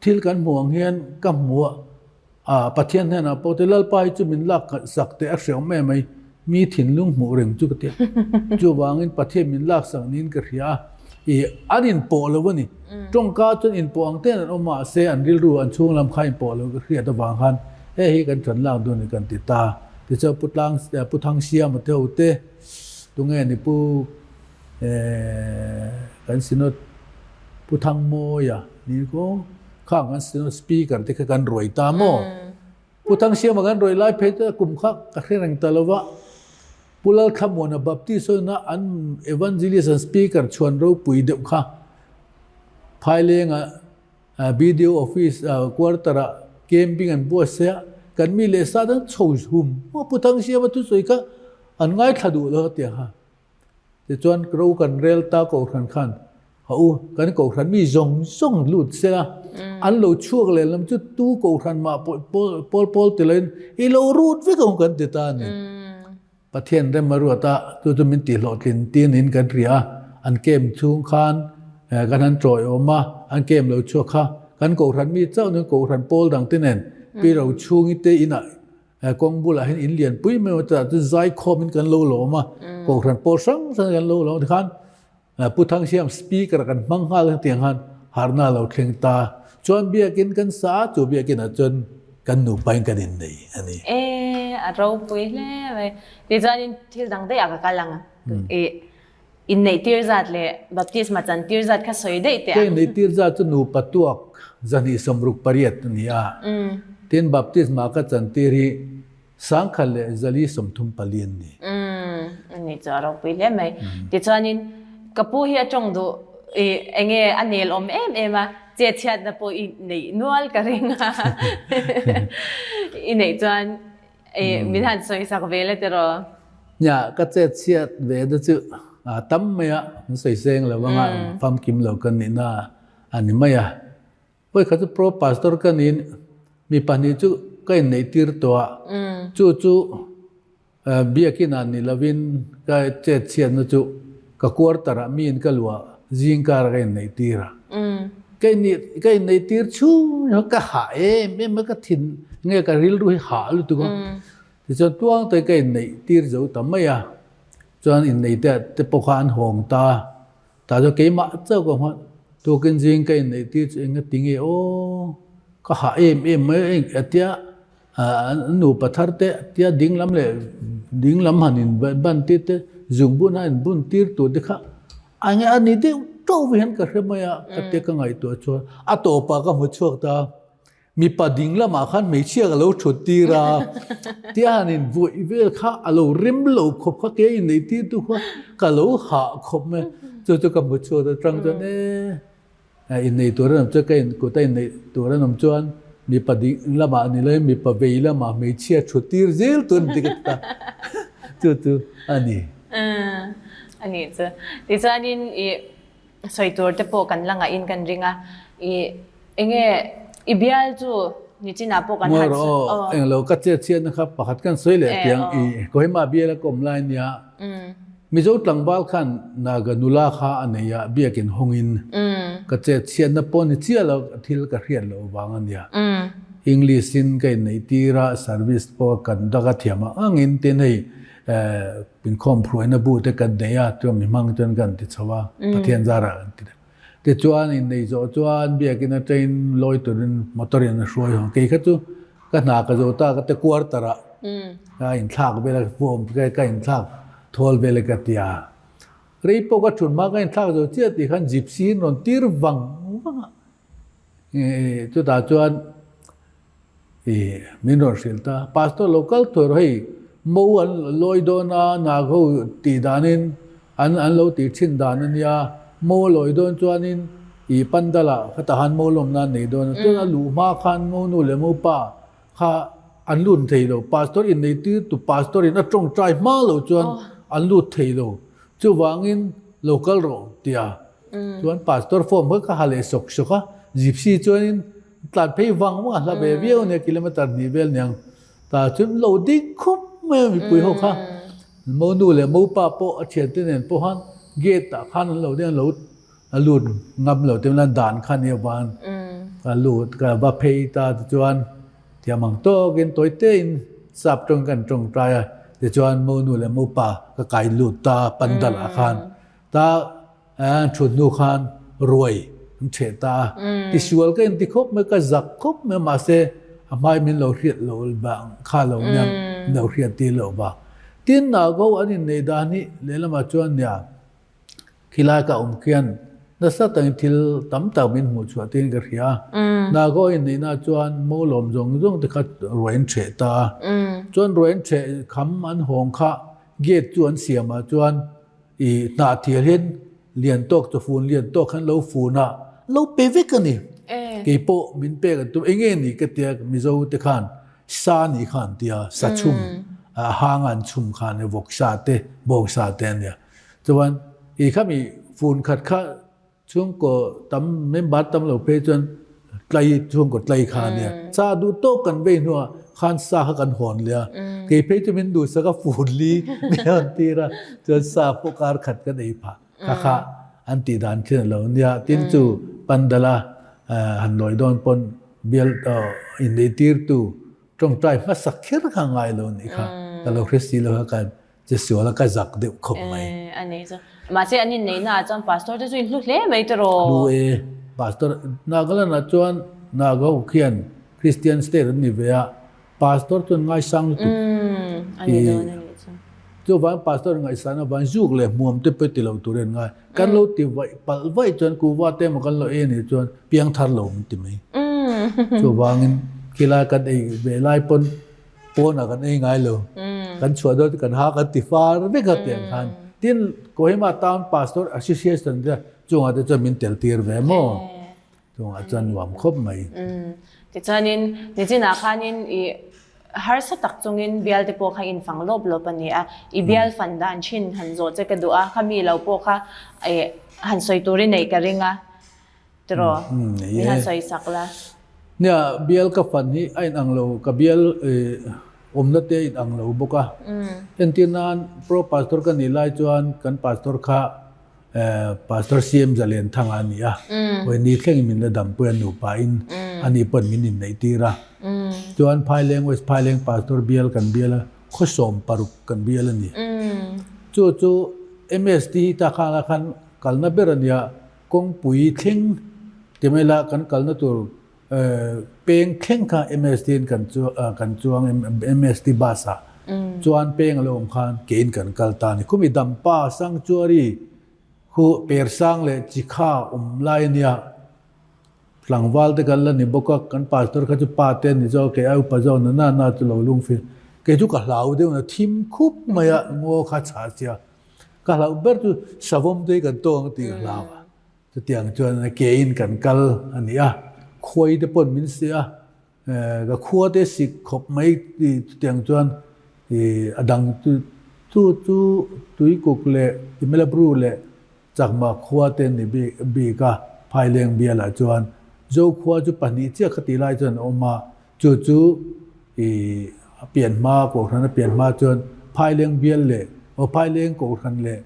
thil kan hmuh ang hian ka hmu a, A, Pathian hnenah pawh te Lalpa hi chu min lak khalh sak teh a hreawm em mai, mi thinlung hmuh reng chu ka ti a. Chuvangin Pathian min lak sak niin ka hria a, i an inpawh lo a ni. Tawngka chuan inpawh ang ten an awm mahse an rilru an chhung lam kha inpawh lo ka hriat avang khan hei hi kan ṭan lak dawn ni kan ti ta. Tichuan Pu Tlang, Pu Thangsiama te ho te, tunge ni Pu kan Synod Pu Thangmawia niin ko. Khang kan Synod Speaker te kha kan ruai ta maw? Pu Thangsiama kan ruai lai phei chu kum kha ka hre reng ta lo va. Pu Lalthlamuana Baptist hoina an Evangelist an Speaker chhuan ropui deuh kha Phailenga BDO office quarter ah camping an buatsaih a, kan mi leh sa te an chho hum maw Pu Thangsiama thusawi kha an ngaithla duh lo a ti ang kha. Tichuan ro kan rel ta kohhran khan ha u, kan kohhran mi zawng zawng lut sela, an lo chhuak leh lam chu tu kohhran mah pawh pawl pawl ti loin i lo rut vek ang kan ti ta a ni. Pathian rem a ruat a, chu chu min tihhlawhtlin tin in kan hria a, an camp chhung khan kan han tawiawm a, an camp lo chhuak kha kan kohhran mi chauh nen kohhran pawl dang te nen pi ro chhungi te inah Kawng bulah hian in lian pui mai a chutah chuan zaikhawm in kan lo lawm a, kohhran pawl hrang hrang kan lo lawm a tikhan Pu Thangsiam speaker kan hmang nghal ang tiang khan harhna a lo thleng ta. Chuan biakin kan sa a, chu biakin ah chuan kan nupa in kan innei a ni. E, a ropui hle mai. Tichuanin thil dang daih ah ka kal ang. I inneih tir zat leh baptisma chan tir zat kha sawi daih teh ang. Ka inneih tir zat chu nupa tuak 268 a ni a. Tin, baptisma ka chan tir hi 1434 an ni. A ni chu a ropui hle mai. Tichuanin ka pu hi a tawng duh i enge a nel awm em em a, chet chhiatna pawh i neih nual ka ring a. I neih chuan I min han sawi sak ve la tiraw? Nia, ka chet chhiat ve na chu a tam mai a, an sawi seng lo anga famkim lo ka nih na a ni mai a. Pawi kha chu pro pastor ka niin mi pahnih chu ka inneih tir tawh a, chu chu biakin ah ni lovin ka chet chhiat na chu ka quarter ah miin ka luah zingkar ah ka inneih tir a. Ka inneih ka inneih tir chhung hi ka hah em em a, ka thin nge ka rilru hi hah lutuk a. Tichuan tuang te ka inneih tir zo ta mai a, chuan inneih te te pawh kha an hawng ta a, tah chuan keimah chauh ka hmuh a, tukin zing ka inneih tir chu eng ati nge aw, ka hah em em mai a, eng atia An nupa thar te tia ding lam leh ding lam han in ban tir te zungbun a in bun tir tur te kha a nge a ni deuh teuh hian ka hre mai a ka te ka ngaihtuah chuan a tawpah ka hmu chhuak ta mipa ding lamah khan hmeichhia ka lo thut tir a tia han in vawih vel kha a lo rem lo khawp kha ke in nei tir tu kha ka lo hah khawp mai chu chu ka hmu chhuak ta tang chuan e Innei tur an awm chuan ka in kut a inneih tur an awm chuan mipa ding lamah ni loin mipa vei lamah hmeichhia thu tir zel tur an ti ka ti ta chu chu a ni. A nih chu. Tichuanin i sawi tur te pawh kan la ngahin kan ring a, i enge i bial chu nichinah pawh kan han sawi. Aw englo ka chet chhiatna kha pakhat kan sawi leh tiang i Kohima bial a ka awm lai nia. Mizo tlangval khan Naga nula kha a nei a, biakin hawngin ka chet chhiatna pawh ni chiah lo thil ka hriat loh vang a nia. English in ka inneih tir a, service pawh kan dak a thiam ang angin tin hei inkhawm hruaina bu te kan nei a, chuan mi hmang chuan kan ti chho a, Pathian zarah kan ti deuh. Tichuan inneih zawh chuan biakin atangin lawi turin motor in a hruai hawng. Kei kha chu ka hna ka zo ta ka te quarter ah ka inthlak vel a form ka inthlak thawl vel a ka ti a. Rei pawh ka thun hma ka inthlak zo chiah tih khan gypsy in rawn tir vang vang a. Chutah chuan I min rawn hrilh ta. Pastor lo kal thuai rawh hei mo an lawi dawn a nag ho tih danin an an lo tih thin dan a nia mo a lawi dawn chuanin i pandal ah khatah khan mo lawm nan nei dawn a chuan a luh hma khan mo nu leh mo pa kha an lut thei lo pastor innei tir tu pastor in a tawngtai hma lo chuan an lut thei lo chuvangin lo kal rawh tia chuan pastor form kha ka ha leh sawk sawk a gypsy chuanin Tlan phei vang vang a hla ve viau ania kilometer hnih vel niang ta chuan lo ding khup mai a mipui ho kha mo nu leh mo pa pawh a thiante nen pawh khan gate ah khan an lo ding a lo a lut ngam lo te lan dan kha nia van ka lut ka va phei ta tichuan thiam ang tawkin tawi te in sap tawng kan tawngtai a tichuan mo nu leh mo pa ka kai lut ta pandal ah khan ta An thut hnu khan ruai an theh ta a. Tisual ka inti khawp mai, ka zak khawp mai mahse a hmai min lo hriat lo vang kha lo nia min lo hriat tir loh vang. Tin Nago an inneih dan hi lehlamah chuan nia khilai ka awm khian. Nasa takin thil tam tak min hmuh chhuah tiin ka hria a. Naga inneihna chuan mo lawm zawng zawng te kha ruai an ṭheh ta a. Chuan ruai an ṭheh kham an hawng kha gate chu an siam ah chuan i hnah thial hian lian tawk chawfun lian tawk khan lo fun a, lo pe vek a ni. Kei pawh min pek an tum eng nge ni ka tia Mizo te khan sa nih kha an tia sa chhum a hang an chhum kha a nia vawk sa te bawng sa te a nia. Chuan i khami fun khat kha chhungkaw tam member tam lo phei chuan tlai chhungkaw tlai kha a nia. Sa duh tawk kan vei hnuah khan sa kha kan hawn leh a. Kei phei chu min duhsak a fun li min hawn tir a, chuan sa pawh kar khat kan ei phah kha kha an tih dan thin a lo nia. Tin chu pandala han lawi dawn pawn bial inneitirtu tawngtai hmasak kher kha ngai lo nih kha ka lo hre si lo kha kan Che sual a ka zak deuh khawp mai. Eh, a nei chu. Mahse an inneihna ah chuan pastor te chu in hlu hle mai tiraw? Hlu e. Pastor, Nagaland ah chuan Naga ho khian Christian state an ni ve a, pastor chuan ngaisang lutuk. Umm, a ni dawn a nih chu. Chuvang pastor ngaihsan avang zuk leh hmuam te pawh ti lo tur en ngai. Kan lo ti vaih palh vaih chuan kuva te emaw kan lo ei a nih chuan piangthar lo an ti mai. Chuvangin khilai kan ei ve lai pawn Pawnah kan ei ngai lo. Kan chhuah dawn chu kan ha kan ti far vek a tiang khan. Tin, Kohima Town Pastor Association te chungah te chuan min tel tir ve maw? Chungah chuan nuam khawp mai. Tichuanin, nichinah khanin i harsa tak chungin bial te pawh kha infang lawp lawp a ni a. I bial fan dan thin han zawh che ka duh a, khami lo pawh kha han sawi turin neih ka ring a. Tiraw? Min han sawi sak la. Nia, bial ka fan hi a inang lo, ka bial awmna te a inang lo bawk a. Entir nan Pro Pastor ka nih lai chuan kan Pastor kha Pastor CM Zalianthanga a ni a. Hawi ni thlengin min la dampui a nupa in ani pawn min inneih tir a. Chuan Phaileng West Phaileng Pastor bial kan bial a, khawsawm paruk kan bial a ni. Chu chu MST hi ta khan ah khan kalna ber a nia. Kawngpui thleng ti mai la kan kalna tur peng thleng kha MST in kan kan chuang MST bus ah chuan peng a lo awm khan kein kan kal ta a ni. Khumi Dampa Sanctuary khu Persang leh Chikha awm lai a nia tlangval te kan la ni bawk a, kan pastor kha chu pa te a ni zawk a, kei ai upa zawk na na na chu lo lungfil kei chu ka hlau deuh na thim khup mai a ngaw kha chhah sia. Ka hlauh ber chu savawm te hi kan tawng tih ka hlau a. Chutiang chuan ke in kan kal a ni a, khuai te pawn min si a, ka khua te sik khawp mai chutiang chuan a dang chu chu chu Tuikuk leh Timelabru leh Chakma khua te an ni bik a, Phaileng bialah chuan Zokhua chu pahnih chiah khatih lai chuan a awm a, Chu chu i a pian hma Kohhran a pian hma chuan Phaileng bial leh aw Phaileng Kohhran leh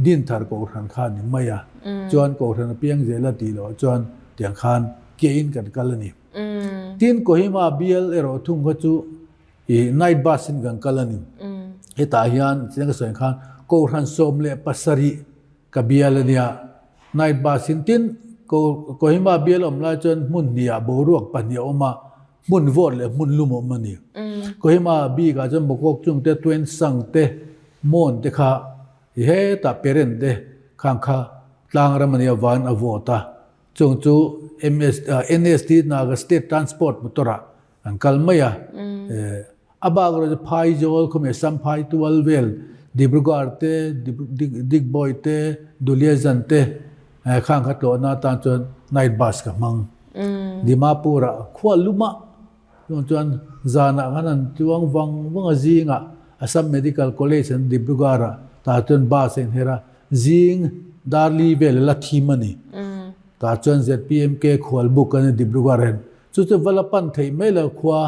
Dinthar Kohhran kha a ni mai a. Chuan Kohhran a piang zel a tih loh chuan tiang khan kein kan kal a ni. Tin Kohima bial erawh thung kha chu i night bus in kan kal a ni. Hetah hian chiang ka sawi ang khan Kohhran 17 Ka bial a nia. Night bus in tin Kohima bial awm lai chuan hmun hnih ah boruak pahnih a awm a, hmun vawt leh hmun lum a awm a ni. Kohima bik ah chuan Mokok chung te, Tuensang te, Mon te kha i hetah Peren te khang kha tlang ram a nia van a vawt a. Chung chu MS NST Naga State Transport motor ah an kal mai a. A bak erawh chu Phaizawl khawmeh Samphai tual vel Dibrugarh te, Digboi te, Duliajan te khang kha tlawhna atan chuan night bus ka hmang. Dimapur ah khua lum ah chuan chuan zanah khan an chuang vang vang a zingah Assam Medical College an Dibrugarh ah tah chuan bus a inher a, zing Darli vel a la thim a ni. Tah chuan ZPMK khualbuk a ni Dibrugarh hian. Chu chu va la pan theih mai lo khua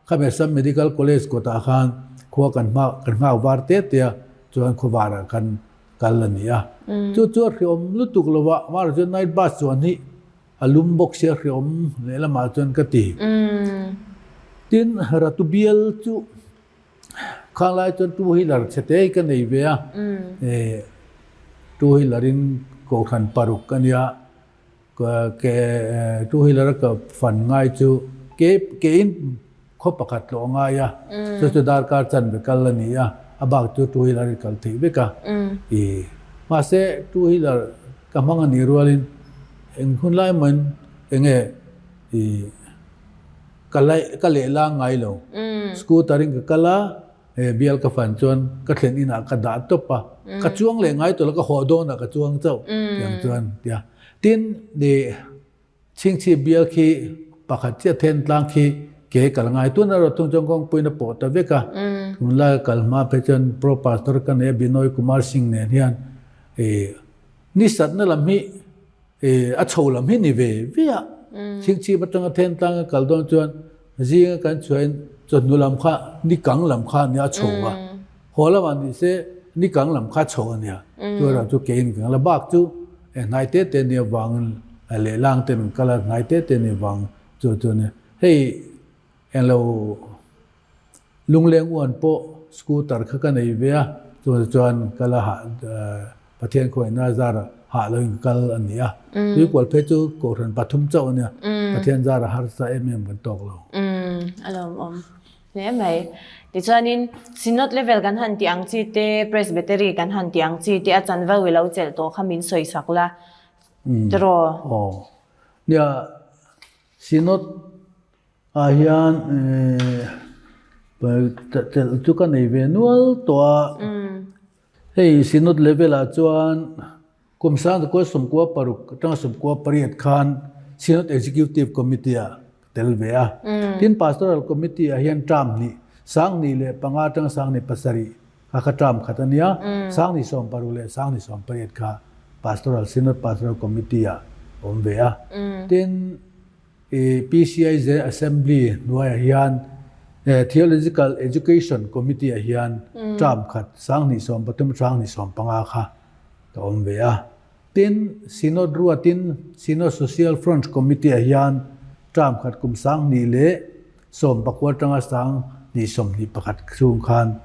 Khami Assam Medical College kawtah khan khua kan hma kan nghak var te te a, chuan khuavarah khan kal a ni a. Chu chu a hreawm lutuk lo va, amaherawhchu chuan night bus chuan hi a lum bawk sia hreawm lehlamah chuan ka ti. Tin, Ratu bial chu khang lai chuan two wheeler chhe te hi ka nei ve a, two wheeler in kohhran paruk a nia. Ke two wheeler a ka fan ngai chu ke kein khaw pakhat tlawh a ngai a, chu chu darkar chanve kal a ni a, a bak chu two wheeler i kal theih vek a. I mahse two wheeler. ka hmang a nih rualin eng hun lai mahin eng nge ih ka laih ka lehla ngai lo. Scooter in ka kal a, he bial ka fan chuan ka thlen inah ka dah tawp a, ka chuang leh ngai tawh lo, ka haw dawnah ka chuang chauh tiang chuan tia. Tin, ih Chhingchhip bial khi pakhat chiah then tlang khi ke kal ngai tun erawh thung chuan kawngpuiin a pawh ta vek a. Tunlai a kal hma phei chuan Pro Pastor ka nei a Binoy Kumar Singh nen hian ih ni satna lam hi ih a chho lam hi ni ve ve a. Chhingchhip atanga then tlang a kal dawn chuan zinga kan chhuahin chawhnu lam kha ni kang lam kha nia a chho a. Haw lamah ni se ni kang lam kha chho a nia. Chu erawh chu kein kang la bak chu hnai te te nia vangin lehlang ten an kal a, hnai te te nia vang chu chu a nia. Hei englo lungleng uan pawh scooter kha ka nei ve a, chuvang chuan ka la hah Pathian khawngaihna zarah hah lo in ka kal a ni a. Tuikual phei chu Kohhran pathum chauh a nia, Pathian zarah harsa em em kan tawk lo. A lawmawm. Hle mai. Tichuanin Synod level kan han tih ang chi te, Presbytery kan han tih ang chi te a chanvo i lo chelh tawh kha min sawi sak la tiraw? Aw. Nia, Synod ah hian chelh chu ka nei ve nual tawh a. Hei Synod level ah chuan Kum sangkua 16 atanga 18 khan Synod Executive Committee ah ka tel ve a. Tin, Pastoral Committee ah hian term hnih, 2005 atanga 2007 kha kha term khat a nia. 2016 leh 2018 kha Pastoral Synod Pastoral Committee ah awm ve a. Tin, PCI General Assembly hnuaiah hian Theological Education Committee ah hian term khat, 2013 2015 kha ka awm ve a. Tin, Synod ruatin Synod Social Front Committee-ah hian term khat kum 2019 atanga 2021 chhung khan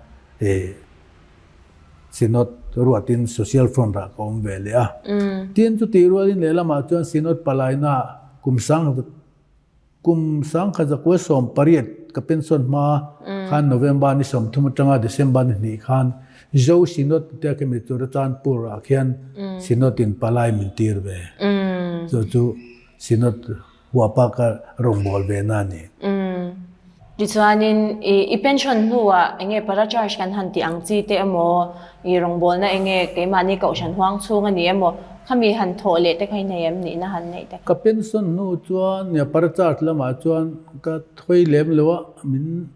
Synod ruatin Social Front-ah ka awm ve leh a. Tin, chutih rualin lehlamah chuan Synod palaina kum sang Kum 1918 ka pension hma khan November ni 30 atanga December ni hnih khan Zo Synod tia khi mi Churachandpur ah khian Synod in palai min tir ve. Chu chu Synod huapa ka rawngbâwl ve na a ni. Tichuanin i pension hnuah enge para charge kan han tih ang chi te emaw, i rawngbawlna enge keimahni kohhran huang chhung a ni emaw, khami han thawh leh te kha i nei em nihna han neih te kha. Ka pension hnu chuan nia para charge lamah chuan ka thawi lem lo a, min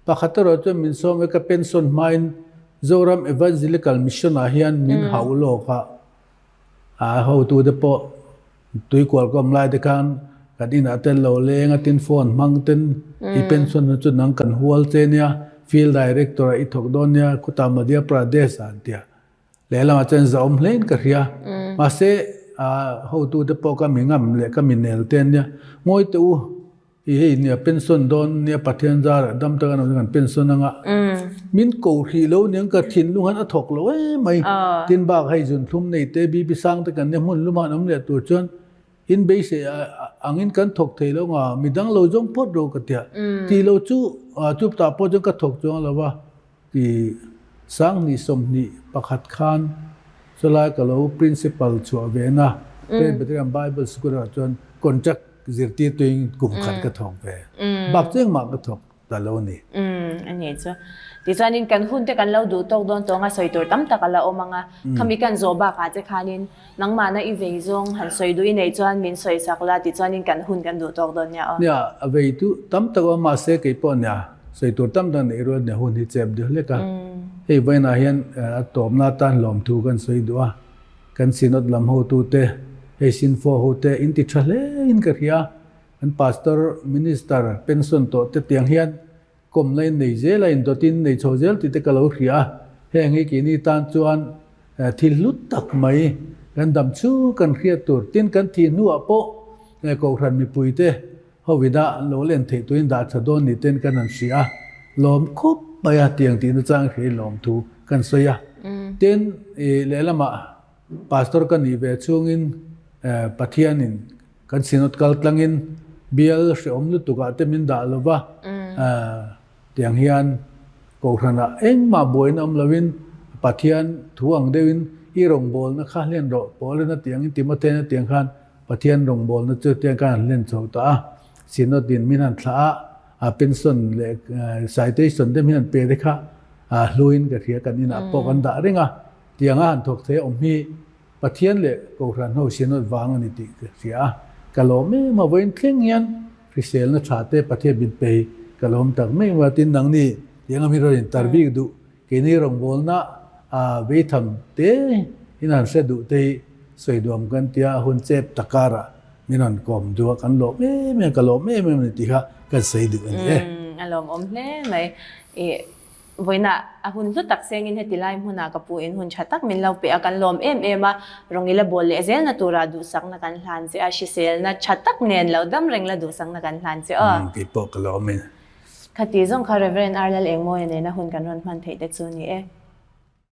pakhat erawh chuan min sawm e ka pension hmain Zoram Evangelical Mission ah hian min hauh lawk a, a hotute pawh Tuikual ka awm lai te khan kan inah te lo leng a tin phone hmang ten i pension hun chu nang kan hual che nia field director ah i thawk dawn nia khutah Madhya Pradesh ah an ti a lehlamah chuan zahawm hlein ka hria mahse hotu te pawh ka mi ngam leh ka mi nel te ania ngawi teh u I hei nia pension dawn nia Pathian zarah dam tak an awm kan pension anga min ko hrih lo niang ka thinlung han a thawk lo em mai tin bak hei zun thlum nei te bibi sang te kan nia hmun lumah an awm leh tur chuan in beisei angin kan thawk thei lo nga midang lo zawng phawt ro ka tia tih lo chu chu tah pawh chuan ka thawk chuang lo va. Ti 2021 khan chulai ka lo Principal chhuah ve na Presbyterian Bible School ah chuan contract zirtirtuin kum khat ka thawk ve. Bak chu engmah ka thawk ta lo a ni. A ni chu. Tichuanin kan hun te kan lo duh tawk dawn tawng a sawi tur tam tak a la awm ang a. Khami kan zawh bakah che khanin Nangmahna i vei zawng han sawi duh i neih chuan min sawi sak la tichuanin kan hun kan duh tawk dawn nia aw. Nia, a vei tu tam tak awm mahse kei pawh nia sawi tur tam tak neih rual nia hun hi chep deuh hlek a. Hei vawiinah hian a tawpna atan hlawmthu kan sawi duh a, kan Synod lam hotute, hei Synfo hote in ti tha hle in ka hria, kan Pastor, Minister, pension tawh te tiang hian Kawmna in nei zel a, indawt in nei chho zel tih te ka lo hria a, heng hi keini tan chuan thil hlu tak mai kan dam chu kan hriat tur. Tin, kan thih hnuah pawh Kohhran mipuite hovina an lo len theih turin dah tha dawn ni ten kan han hria a, lawm khawp mai a, tiang tihna chang hria in lawm thu kan sawi a. Tin, lehlamah Pastor ka nih ve chhungin Pathianin Kan Synod kal tlangin bial hrehawm lutukah te min dah lo va, tiang hian Kohhranah engmah buaina awm loin Pathian thu ang deuhin i rawngbawlna kha hlen rawh Paulin a tih angin Timothean a tih ang khan Pathian rawngbawlna chu tiang khan an hlen chho ta a. Synod in min han thlah a, a pension leh citation te min han pe te kha hluin ka hria kan inah pawh kan dah reng a. Tianga han thawk thei awm hi Pathian leh Kohhran ho Synod vang a ni tih ka hria a, ka lawm em a, vawiin thleng hian hriselna tha te Pathian min pe hi ka lawm tak mai mai a, tin nangni tianga mi rawn intar bik duh keini rawngbawlna a beitham te in han hre duh te hi sawi duam kan tia hun chep tak karah min rawn kawm duh a, kan lawm em em, ka lawm em em a ni tih kha kan sawi duh a ni e. A lawmawm hle mai. Vawiinah a hun hlu tak sengin heti lai hmunah ka pu in hun tha tak min lo pe a, kan lawm em em a, rawng ila bawl leh zelna tura duhsakna kan hlan che a, hriselna tha tak nen lo dam reng la duhsakna kan hlan che aw. Kei pawh ka lawm in. Khati zawng kha Rev. Arlal Engmawia nena hun kan rawn hman theih te chu ni e.